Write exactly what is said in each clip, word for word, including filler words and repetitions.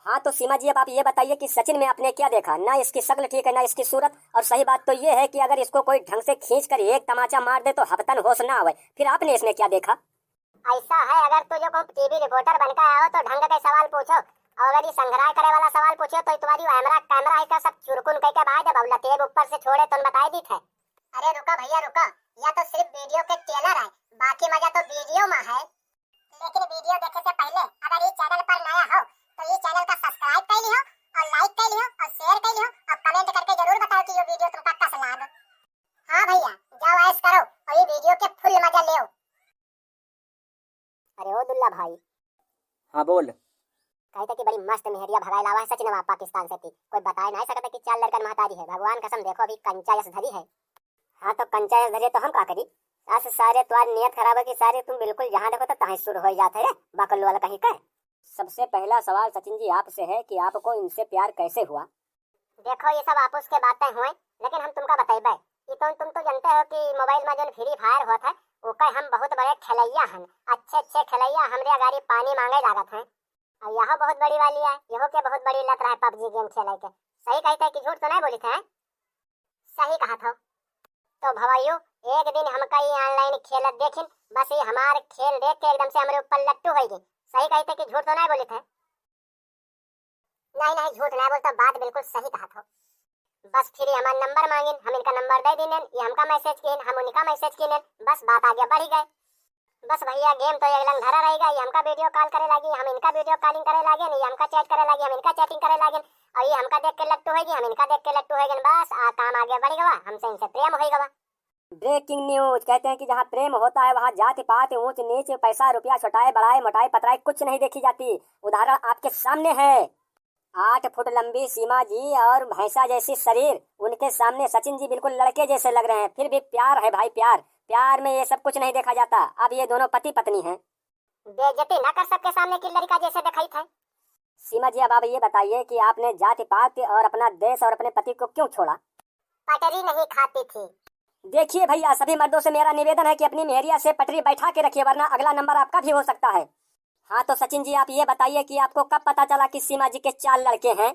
हाँ, तो सीमा जी, अब आप ये बताइए कि सचिन में आपने क्या देखा? ना इसकी शक्ल ठीक है, ना इसकी सूरत, और सही बात तो ये है कि अगर इसको कोई ढंग से खींच कर एक तमाचा मार दे तो हफ्तन होश ना आवे। फिर आपने इसमें क्या देखा? ऐसा है, अगर तू जो कहूँ टीवी रिपोर्टर बनकर आओ तो ढंग के सवाल पूछो, और अगर ये संघराय करे वाला सवाल पूछो तो तुम्हारी कैमरा, कैमरा है सब चुरकुन कह के बाहर जब लतेब ऊपर से छोड़े तो बताई दी थे। अरे रुको भैया रुको, यह तो सिर्फ वीडियो के ट्रेलर है, बाकी मजा तो वीडियो में है। लेकिन वीडियो देखे से पहले अगर ये चैनल पर नया हो तो ये चैनल का सब्सक्राइब कर लियो और लाइक कर लियो और शेयर कर लियो और कमेंट करके जरूर बताओ कि ये वीडियो तुमका कस लाग। हाँ भैया, जाओ ऐश करो और ये वीडियो के फुल मजा लेओ। अरे ओ दुल्ला भाई। हाँ बोल। कहे थे कि बड़ी मस्त मेहरिया भगाए लावा है सचिनवा पाकिस्तान से थी। कोई बताए नहीं सकता कि चार लड़कन महतारी है। भगवान कसम देखो अभी कंचा यस धरी है। हाँ तो कंचा यस धरी है तो हम का करी? अस सारे तुम्हारी नियत खराब है कि सारे तुम बिल्कुल जहाँ देखो तो तहीं शुरू हो जाते है रे, बकलोल कहीं के। सबसे पहला सवाल सचिन जी आपसे है कि आपको इनसे प्यार कैसे हुआ? देखो, ये सब आपुस के बातें हुए, लेकिन हम तुमका बतइबे। ई तो तुम तो जानते हो कि मोबाइल में जौन फ्री फायर होत है, ओके हम बहुत बड़े खेलैया हन, अच्छे अच्छे खेलैया, हमरे अगाड़ी पानी मांगे लागत हैं। और यहो बहुत बड़ी वाली है, यहो के बहुत बड़ी लत रहे पबजी गेम खेले के। सही कही थे कि झूठ तो नहीं बोली थे? सही कहा था। तो भवाइयो, एक दिन हमका ये ऑनलाइन खेलत देखिन, बस ये हमार खेल देख के एकदम से हमरे ऊपर लट्टू हो गई। सही कही थे कि झूठ तो नहीं बोली थे? नहीं, नहीं, झूठ नहीं बोलता, बात बिल्कुल सही कहा था। बस फिर ये हमार नंबर मांगिन, हम इनका नंबर दे दीनेन, ये हमका मैसेज कीन, हम उनका मैसेज कीनेन, बस बात आगे बढ़ी गए। बस भैया, गेम तो एक लंग धरा रहेगा, ये हमका वीडियो कॉल करे लागी, हम इनका वीडियो कॉलिंग करे लागे, ये हमका चैट करे लागी, हम इनका चैटिंग करे लागे, और ये हमका देख के लट्टू होगी, हम इनका देख के लट्टू होगी, बस आ काम आगे बढ़ गवा, हमसे इनसे प्रेम हो गवा। Breaking news. कहते हैं कि जहाँ प्रेम होता है वहाँ जाति पात, ऊंच नीच, पैसा रुपया, छोटाई बड़ाई, मोटाई पतराई कुछ नहीं देखी जाती। उदाहरण आपके सामने है। आठ फुट लंबी सीमा जी और भैंसा जैसी शरीर, उनके सामने सचिन जी बिल्कुल लड़के जैसे लग रहे हैं। फिर भी प्यार है भाई, प्यार, प्यार में ये सब कुछ नहीं देखा जाता। अब ये दोनों पति पत्नी हैं। बेइज्जती ना कर सबके सामने कि लड़का जैसे दिखाई था। सीमा जी, अब आप ये बताइए कि आपने जाति पात और अपना देश और अपने पति को क्यों छोड़ा? पटरी नहीं खाती थी। देखिए भैया, सभी मर्दों से मेरा निवेदन है कि अपनी मेहरिया से पटरी बैठा के रखिए, वरना अगला नंबर आपका भी हो सकता है। हाँ तो सचिन जी, आप ये बताइए कि आपको कब पता चला कि सीमा जी के चार लड़के हैं?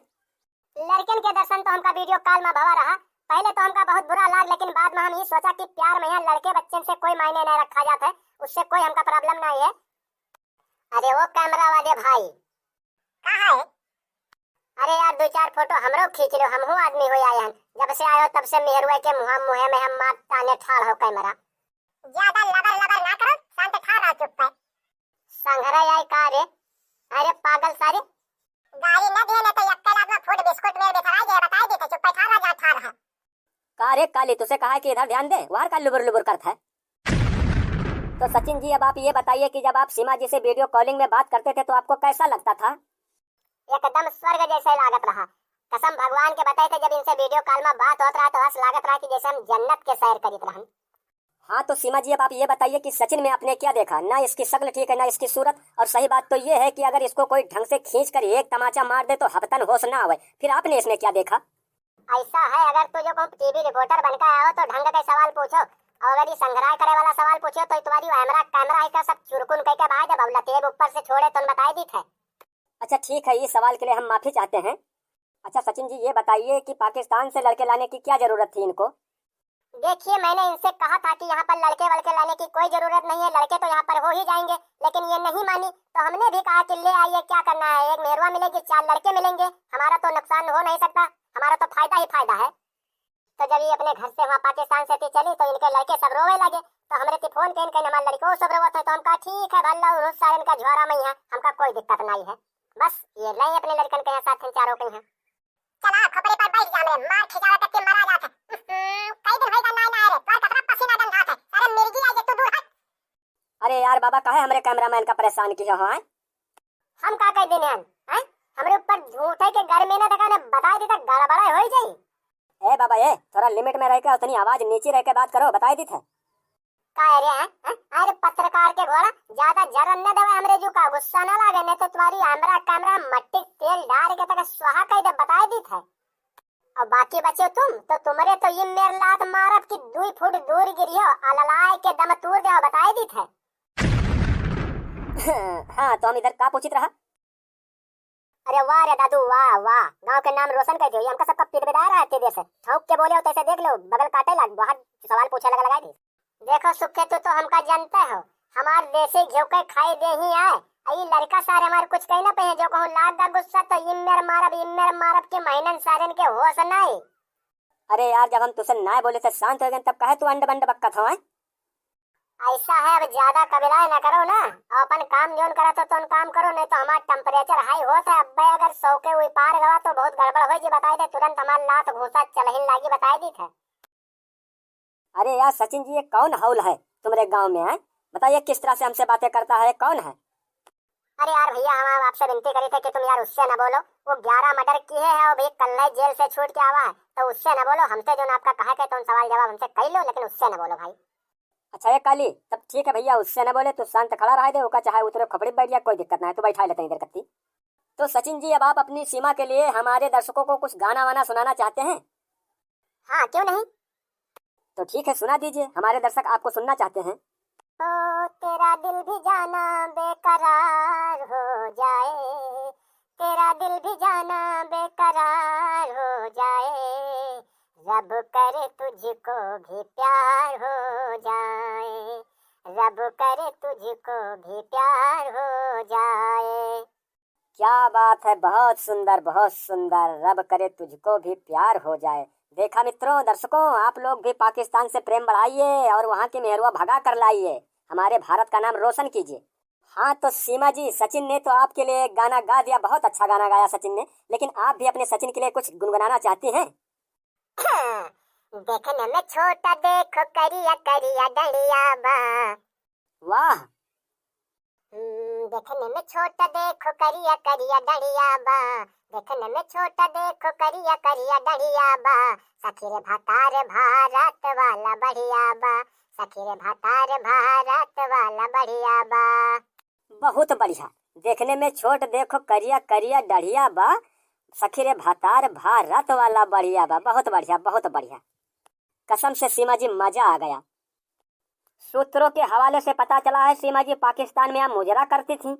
लड़कन के दर्शन तो हमका वीडियो कॉल में भवा रहा। पहले तो हमका बहुत बुरा लाग, लेकिन बाद में हम ये सोचा कि प्यार में यहाँ लड़के बच्चन से कोई मायने नहीं रखा जाता है, उससे कोई हमका प्रॉब्लम नहीं है। अरे ओ कैमरा वाले भाई। का है? अरे यार, दो चार फोटो हमरो खींच लो, हमहू आदमी हो आए हैं। जब से आयो तब से मेहरुआ के मुहा मुहे में हम मार ताने ठाड़ हो कैमरा। ज्यादा लबर लबर ना करो, शांत ठाड़ रहो चुप पे। संघरा आई का रे? अरे पागल सारे। गाली न दिए, नहीं तो यक्के लात में फूट बिस्कुट में बिखराई जाए, बताई देते, चुप पे ठाड़ रह जा, ठाड़ रह। का रे काली, तुसे कहा है कि इधर ध्यान दे, वार का लुबुर लुबुर करत है। तो सचिन जी, अब आप ये बताइए कि जब आप सीमा जी से वीडियो कॉलिंग में बात करते थे तो आपको कैसा लगता था? एकदम स्वर्ग जैसे लागत रहा। कसम भगवान के बताए थे, जब इनसे वीडियो कॉल में बात होत रहा तो ऐसा लागत रहा कि जैसे हम जन्नत के सैर करीत रहन। हाँ तो सीमा जी, अब आप ये बताइए कि सचिन में आपने क्या देखा? ना इसकी शक्ल ठीक है, ना इसकी सूरत, और सही बात तो ये है कि अगर इसको कोई ढंग से खींच कर एक तमाचा मार दे तो हफ्तन होश ना आवे। फिर आपने इसमें क्या देखा? ऐसा है, अगर तू जो कहूँ टीवी रिपोर्टर बनकर आओ तो ढंग के सवाल पूछो, और अगर ये संघराय करे वाला सवाल पूछो तो तुम्हारी कैमरा, कैमरा है सब चुरकुन कह के बाहर जब लतेब ऊपर से छोड़े तो बताई दी थे। अच्छा ठीक है, इस सवाल के लिए हम माफी चाहते हैं। अच्छा सचिन जी, ये बताइए कि पाकिस्तान से लड़के लाने की क्या जरूरत थी इनको? देखिए, मैंने इनसे कहा था कि यहाँ पर लड़के वड़के लाने की कोई जरूरत नहीं है, लड़के तो यहाँ पर हो ही जाएंगे, लेकिन ये नहीं मानी। तो हमने भी कहा कि ले आइए, क्या करना है, एक मेहरुआ मिलेगी, चार लड़के मिलेंगे, हमारा तो नुकसान हो नहीं सकता, हमारा तो फायदा ही फायदा है। तो जब ये अपने घर से वहाँ पाकिस्तान से थी चली तो इनके लड़के सब रोवे लगे, तो हमरे ती फोन कइन कइन हमारे लड़के सब रोवत है, तो हम कहा ठीक है, भल्ला उन्हों सारे इनका झोरा में ही है, हमका कोई दिक्कत नहीं है। बस ये ले अपने लड़कन के यहाँ साथ चारों के यहाँ। चला खोपड़ी पर बैठ जा, हमरे मार खिजावे तक के मरा जात है। हम्म, कई दिन होइगा नाय नाय रे, तोर कतरा पसीना गंधात है। अरे मिर्गी आई जे तू दूर हट। अरे यार बाबा, काहे हमरे कैमरामैन का परेशान किया हो, हैं? हम का कह देने हन, हैं? हमरे ऊपर झूठे के घर में ना देखा ने बताई दी तो गड़बड़ा हो जाई। ए बाबा ए, थोड़ा लिमिट में रह के उतनी आवाज नीचे रह के बात करो, बताई दी थे। का है रे, हैं? हैं? अरे पत्रकार के घोड़ा, ज्यादा जरन न देवे हमरे जू का, गुस्सा न लागे, नहीं तो तुम्हारी हमरा कैमरा मट्टी तेल डाल के तक स्वाहा कह दे, बताई दी थे। और बाकी बचे तुम, तो तुम्हारे तो ये मेर लात मारब कि दुई फुट दूर गिरियो, अललाए के दम तूर दे, बताई दी थे। हाँ, तो हम इधर का पूछित रहा? अरे वाह रे दादू, वाह, वाह, गाँव के नाम रोशन कर दियो। ये हमका सबका पीट बेदार है तेरे से। ठोक के बोले हो तैसे देख लो, बगल काटे लाग, बहुत सवाल पूछे लगा, लगाई दे। देखो सुखे, तू तो हमका जानते हो, हमार देसी घिउ के खाई देही आए। आ ई लड़का सारे हमार कुछ कही ना पे, जो कहूँ लाग गा गुस्सा तो इम्मेर मारब, इम्मेर मारब के महीनन सारन के होश नाई। अरे यार, जब हम तुसे नाय बोले थे शांत हो गए, तब काहे तू अंड बंड बक्कत हो, हैं? ऐसा है, अब ज्यादा कबीलाए ना करो ना, और अपन काम जौन करत हो तौन काम करो, नहीं तो हमार temperature high होत है। अब्बे अगर सौ के उपार गवा तो बहुत गड़बड़ हो जी, बताई दे, तुरंत हमार लात घूसा चलहिन लागी, बताई दी थे। अरे यार सचिन जी, ये कौन हौल है तुम्हारे गांव में, है? बताइए, किस तरह से हमसे बातें करता है, कौन है? अरे यार भैया, हम आपसे विनती करी थे कि तुम यार उससे न बोलो। वो ग्यारह murder किए है और भी कल ही जेल से छूट के आवा है, तो उससे न बोलो। हमसे जो ना आपका कहा के तुम सवाल जवाब हमसे कई लो, लेकिन उससे न बोलो भाई। अच्छा ये काली, तब ठीक है भैया, उससे न बोले, तू शांत खड़ा रहा दे, ओका चाहे उतरे खोपड़ी बैठ जा, कोई दिक्कत ना है, तू बैठा ले तनी देर कत्ती। तो सचिन जी, अब आप अपनी सीमा के लिए हमारे दर्शकों को कुछ गाना वाना सुनाना चाहते हैं? हाँ, क्यों नहीं? तो ठीक है, सुना दीजिए, हमारे दर्शक आपको सुनना चाहते हैं। ओ तेरा दिल भी जाना बेकरार हो जाए, तेरा दिल भी जाना बेकरार हो जाए, रब करे तुझको भी प्यार हो जाए, रब करे तुझको भी प्यार हो जाए। क्या बात है, बहुत सुंदर, बहुत सुंदर। रब करे तुझको भी प्यार हो जाए। देखा मित्रों, दर्शकों, आप लोग भी पाकिस्तान से प्रेम बढ़ाइए और वहाँ की मेहरुआ भगा कर लाइए, हमारे भारत का नाम रोशन कीजिए। हाँ तो सीमा जी, सचिन ने तो आपके लिए एक गाना गा दिया, बहुत अच्छा गाना गाया सचिन ने, लेकिन आप भी अपने सचिन के लिए कुछ गुनगुनाना चाहती हैं? देखने में छोटा देखो करिया करिया डंडिया बा। वाह। हम्म, देखने में छोटा देखो करिया करिया डंडिया बा, देखने में छोटा देखो करिया करिया डंडिया बा, सखी रे भतार भारत वाला बढ़िया बा, सखी रे भतार भारत वाला बढ़िया बा। बहुत बढ़िया। देखने में छोट देखो करिया करिया डढ़िया बा, सखी रे भतार भारत वाला बढ़िया बा। बहुत बढ़िया, बहुत बढ़िया। कसम से सीमा जी मजा आ गया। सूत्रों के हवाले से पता चला है सीमा जी पाकिस्तान में आप मुजरा करती थी।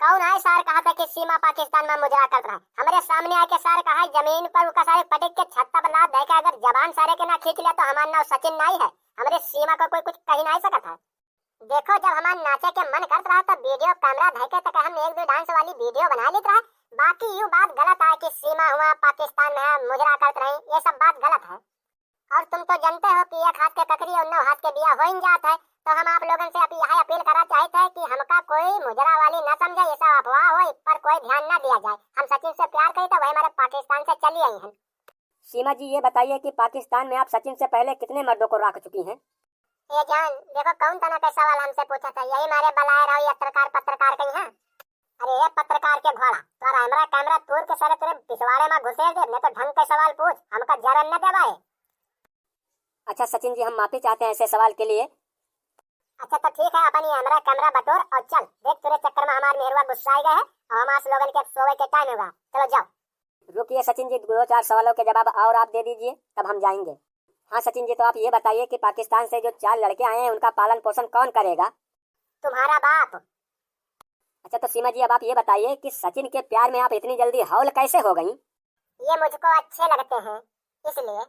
कौन है सार कहा था कि सीमा पाकिस्तान में मुजरा करत रहा? हमरे सामने आके सार कहा है जमीन पर उका सारे पटक के छत्ता पर लात दे के अगर जबान सारे के ना खींच लिया तो हमार नाव सचिन नाई है। हमरे सीमा को कोई कुछ कही नाई सकत है। देखो, जब हमार नाचे के मन करत रहा, तब video camera धइके तक हम एक दो dance वाली video बना लेत रहा। बाकी यू बात गलत आए कि सीमा हुआ पाकिस्तान में है, मुजरा करत रही, ये सब बात गलत है। और तुम तो जानते हो कि एक हाथ के ककरी और नौ हाथ के बिया होइन जात है, तो हम आप लोगन से अप-, यह अपील करा चाहत है कि हमका कोई मुजरा वाली न समझे, ये सब अफवाह हो, इस पर कोई ध्यान न दिया जाए। हम सचिन से प्यार करी, तो वही हमारे पाकिस्तान से चली आई हैं। सीमा जी, ये बताइए कि पाकिस्तान में आप सचिन से पहले कितने मर्दों को राख चुकी हैं? ए जान, देखो कौन तना का सवाल हमसे पूछा था, यही मारे बलाए रहो ये पत्रकार, पत्रकार कहीं है। अरे ये पत्रकार के घोड़ा, तोरा हमरा camera तोड़ के सारे तेरे पिछवाड़े में घुसेड़ दे, नहीं तो ढंग के सवाल पूछ, हमका जरन न देवाए। अच्छा सचिन जी, हम माफी चाहते हैं ऐसे सवाल के लिए। अच्छा तो ठीक है, अपन ये हमरा camera बटोर और चल, देख तेरे चक्कर में हमार मेहरुआ गुस्सा आ गया है और हम आज लोगन के सोवे के time होगा, चलो जाओ। रुकिए सचिन जी, दो चार सवालों के जवाब और आप दे दीजिए, तब हम जाएंगे। हाँ सचिन जी, तो आप ये बताइए कि पाकिस्तान से जो चार लड़के आए हैं, उनका पालन पोषण कौन करेगा? तुम्हारा बाप। अच्छा, तो सीमा जी, अब आप ये बताइए कि सचिन के प्यार में आप इतनी जल्दी हौल कैसे हो गईं? ये मुझको अच्छे लगते हैं, इसलिए।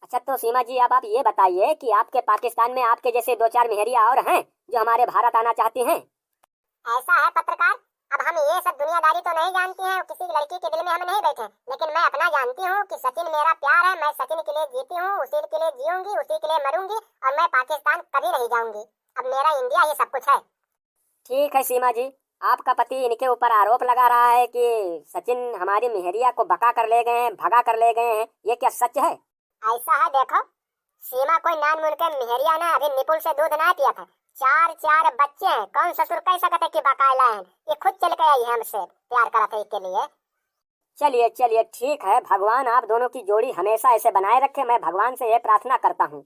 अच्छा, तो सीमा जी, अब आप ये बताइए कि आपके पाकिस्तान में आपके जैसे दो चार मेहरिया और हैं, जो हमारे भारत आना चाहती हैं? ऐसा है पत्रकार, अब हम ये सब दुनियादारी तो नहीं जानती हैं, किसी लड़की के दिल में हम नहीं बैठे, लेकिन मैं अपना जानती हूँ कि सचिन मेरा प्यार है, मैं सचिन के लिए जीती हूँ, उसी के लिए जीऊंगी, उसी के लिए मरूंगी और मैं पाकिस्तान कभी नहीं जाऊंगी। अब मेरा इंडिया ही सब कुछ है। ठीक है सीमा जी, आपका पति इनके ऊपर आरोप लगा रहा है कि सचिन हमारी मेहरिया को बका कर ले गए हैं, भगा कर ले गए हैं, ये क्या सच है? ऐसा है, देखो, सीमा कोई नानमुन के मेहरिया ना, अभी निपुल से दूध ना पिया था। चार, चार बच्चे हैं, कौन ससुर कह सकत है कि बकायला हैं? ये खुद चल के आई है हमसे, प्यार करत है के लिए। चलिए, चलिए, ठीक है, भगवान आप दोनों की जोड़ी हमेशा ऐसे बनाए रखे, मैं भगवान से ये प्रार्थना करता हूँ।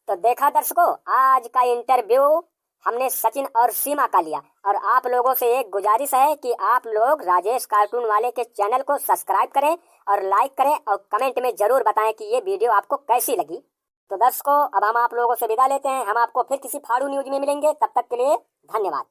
तो देखा दर्शकों, आज का interview हमने सचिन और सीमा का लिया, और आप लोगों से एक गुजारिश है कि आप लोग राजेश cartoon वाले के channel को subscribe करें और like करें और comment में जरूर बताएं कि ये video आपको कैसी लगी। तो दर्शकों, अब हम आप लोगों से विदा लेते हैं, हम आपको फिर किसी फाड़ू news में मिलेंगे, तब तक के लिए धन्यवाद।